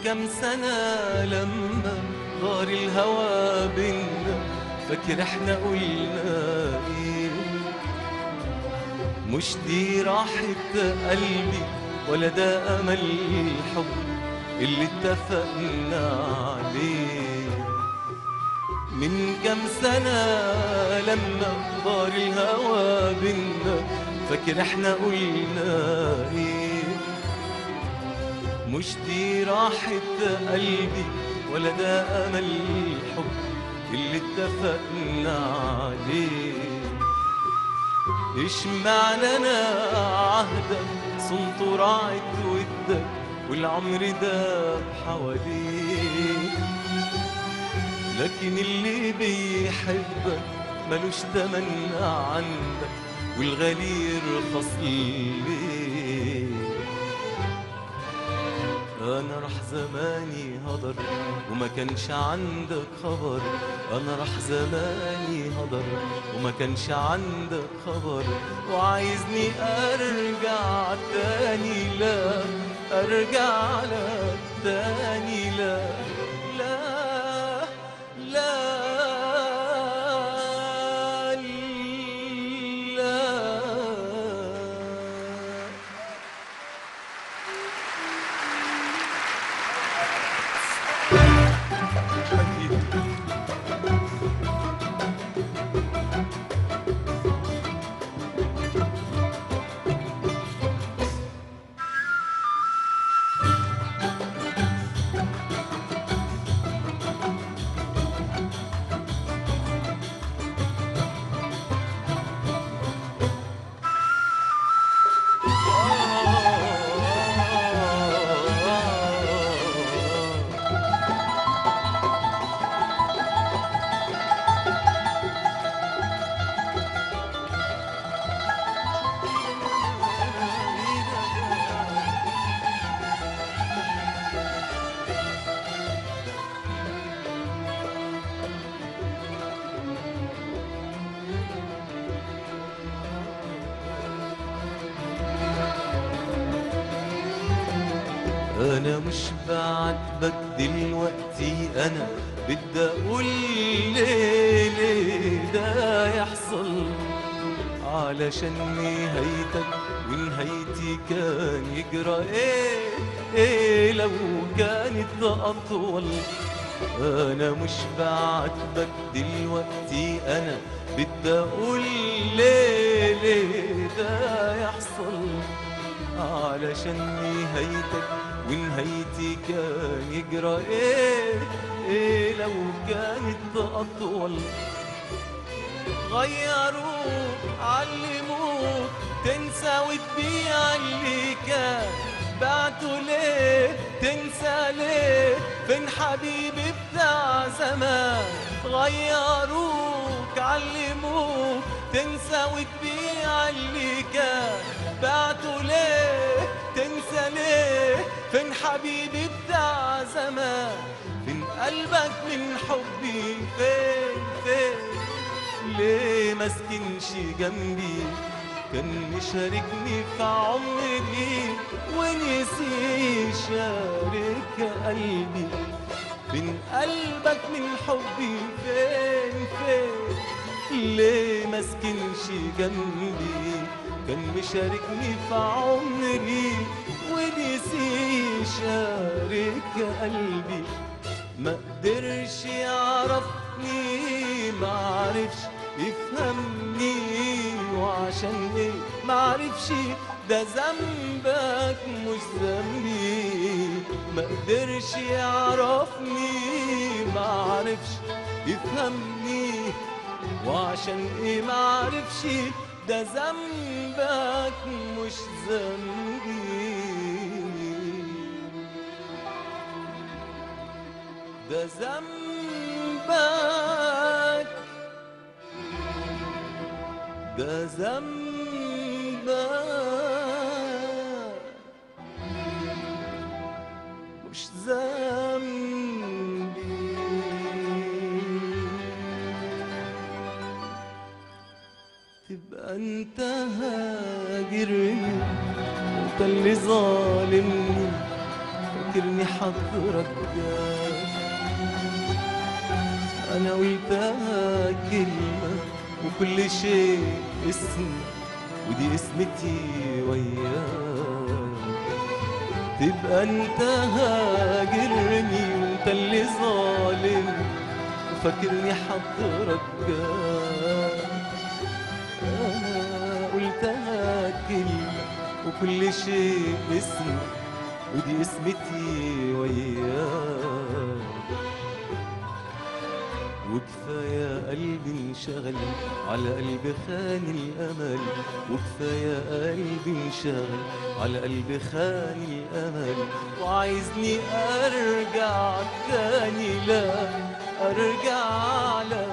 كام سنة لما غار الهوى بينا، فاكر احنا قلنا ايه؟ مش دي راحة قلبي ولا ده أمل الحب اللي اتفقنا عليه. من كام سنة لما غار الهوى بينا، فاكر احنا قلنا ايه؟ مش دي راحة قلبي ولا ده أمل الحب اللي اتفقنا عليه. إيش معنى أنا عهدك صنت وراعت ودك والعمر ده حواليك، لكن اللي بيحبك ملوش تمن عندك والغالي يرخص ليه. أنا راح زماني هدر وما كانش عندك خبر، أنا راح زماني هدر وما كانش عندك خبر، وعايزني أرجع تاني؟ لا أرجع لك تاني، لا لا لا لا. أنا مش بعاتبك دلوقتي، أنا بدي أقول ليه ليه ده يحصل، علشان نهايتك ونهايتي كان يجرى إيه إيه لو كانت أطول. أنا مش بعاتبك دلوقتي، أنا بدي أقول ليه ليه ده يحصل، علشان نهايتك ونهايتي كان يجرى ايه ايه لو كانت اطول. غيروك علموك تنسى وتبيع اللي كان، بعته ليه تنسى ليه؟ فين حبيبي بتاع زمان؟ غيروك علموك تنسى وتبيع اللي كان، بعته ليه تنسى ليه؟ فين حبيبي بتاع زمان؟ فين قلبك من حبي؟ فين فين؟ ليه ما سكنش جنبي؟ كان مشاركني في عمري ونسي يشارك قلبي. فين قلبك من حبي؟ فين فين؟ ليه ما سكنش جنبي؟ كان مشاركني في عمري ونسي يشارك قلبي. ما قدرش يعرفني، ما عرفش يفهمني، وعشان ايه ما عرفش؟ ده ذنبك مش ذنبي. ما قدرش يعرفني، ما عرفش يفهمني، وعشان ايه ما عرفش؟ ده ذنبك مش ذنبي. ده ذنبك، ده ذنبك مش ذنبي. تبقى انت هاجرني، انت اللي ظالمني، فاكر وفاكرني حضرك. أنا قلتها كلمة وكل شيء اسم، ودي اسمتي وياك. تبقى انت هاجرني وانت اللي ظالم، وفاكرني حضرك. أنا قلتها كلمة وكل شيء اسم، ودي اسمتي وياك. وكفاية قلبي انشغل على قلب خان الأمل، وكفاية قلبي انشغل على قلب خان الأمل، وعايزني أرجع تاني؟ لا أرجع، لا.